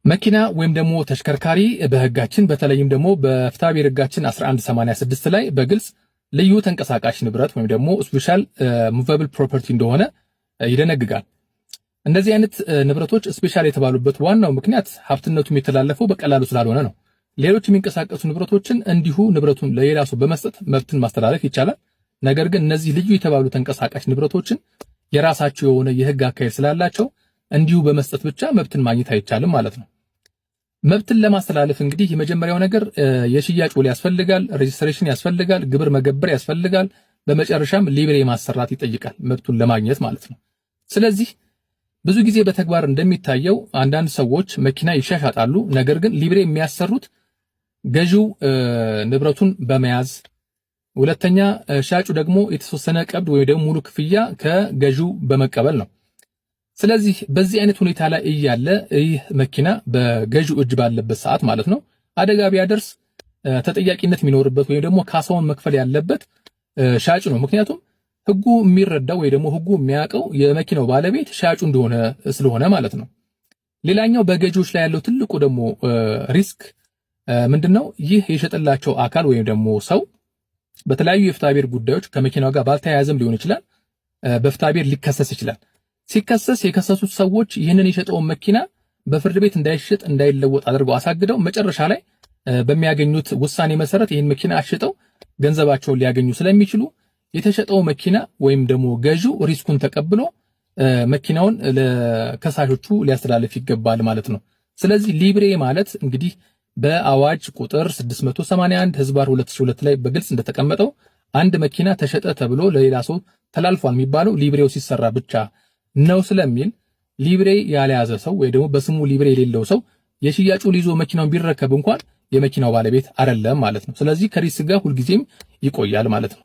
መኪና ወይም ደግሞ ተሽከርካሪ በህጋችን በተለይም ደግሞ በፍትሐብሔር ህጋችን 1186 ላይ በግልጽ ልዩ ተንቀሳቃሽ ንብረት ወይም ደግሞ special movable property እንደሆነ ይደነግጋል። እንደዚህ አይነት ንብረቶች special የተባሉበት ዋናው ምክንያት ሀብትነቱ የሚተላለፈው በቀላሉ ስላልሆነ ነው። ሌሎች የሚንቀሳቀሱ ንብረቶችን እንዲሁ ንብረቱን ለሌላ ሰው በመስጠት መብትን ማስተላለፍ ይቻላል። ነገር ግን እነዚህ ልዩ የተባሉ ተንቀሳቃሽ ንብረቶችን የራሳቸው የሆነ የህግ አካሄድ ስላላቸው እንዲሁ በመስጠት ብቻ መብትን ማግኘት አይቻልም ማለት ነው። መብትን ለማስተላለፍ እንግዲህ የመጀመሪያው ነገር የሽያጭ ውል ያስፈልጋል፣ registration ያስፈልጋል፣ ግብር መገበር ያስፈልጋል፣ በመጨረሻም ሊብሬ ማሰራት ይጠይቃል መብቱን ለማግኘት ማለት ነው። ስለዚህ ብዙ ጊዜ በተግባር እንደሚታየው አንዳንድ ሰዎች መኪና ይሻሻጣሉ። ነገር ግን ሊብሬ የሚያሰሩት ገዢው ንብረቱን በመያዝ፣ ሁለተኛ ሻጩ ደግሞ የተወሰነ ቀብድ ወይ ደግሞ ሙሉ ክፍያ ከገዢው በመቀበል ነው። ስለዚህ በዚህ አይነት ሁኔታ ላይ እያለ ይህ መኪና በገዢው እጅ ባለበት ሰዓት ማለት ነው አደጋ ቢያደርስ ተጠያቂነት የሚኖርበት ወይም ደግሞ ካሳውን መክፈል ያለበት ሻጩ ነው። ምክንያቱም ህጉ የሚረዳው ወይ ደግሞ ህጉ የሚያውቀው የመኪናው ባለቤት ሻጩ እንደሆነ ስለሆነ ማለት ነው። ሌላኛው በገዢዎች ላይ ያለው ትልቁ ደግሞ risk ምንድነው? ይህ የሸጠላቸው አካል ወይም ደግሞ ሰው በተለያዩ የፍትሐብሔር ጉዳዮች ከመኪናው ጋር ባልተያያዘም ሊሆን ይችላል፣ በፍትሐብሔር ሊከሰስ ይችላል። ሲከሰስ የከሰሱት ሰዎች ይህንን የሸጠውን መኪና በፍርድ ቤት እንዳይሸጥ እንዳይለወጥ አድርገው አሳግደው መጨረሻ ላይ በሚያገኙት ውሳኔ መሰረት ይህን መኪና አሽጠው ገንዘባቸውን ሊያገኙ ስለሚችሉ የተሸጠው መኪና ወይም ደግሞ ገዢው risk ኡን ተቀብሎ መኪናውን ለከሳሾቹ ሊያስተላልፍ ይገባል ማለት ነው። ስለዚህ ሊብሬ ማለት እንግዲህ በአዋጅ ቁጥር 681/2002 ላይ በግልጽ እንደተቀመጠው አንድ መኪና ተሸጠ ተብሎ ለሌላ ሰው ተላልፏል የሚባለው ሊብሬው ሲሰራ ብቻ ነው ስለሚል፣ ሊብሬ ያልያዘ ሰው ወይ ደግሞ በስሙ ሊብሬ የሌለው ሰው የሽያጩ ሊዞ መኪናውን ቢረከብ እንኳን የመኪናው ባለቤት አይደለም ማለት ነው። ስለዚህ ከ risk ጋር ሁልጊዜም ይቆያል ማለት ነው።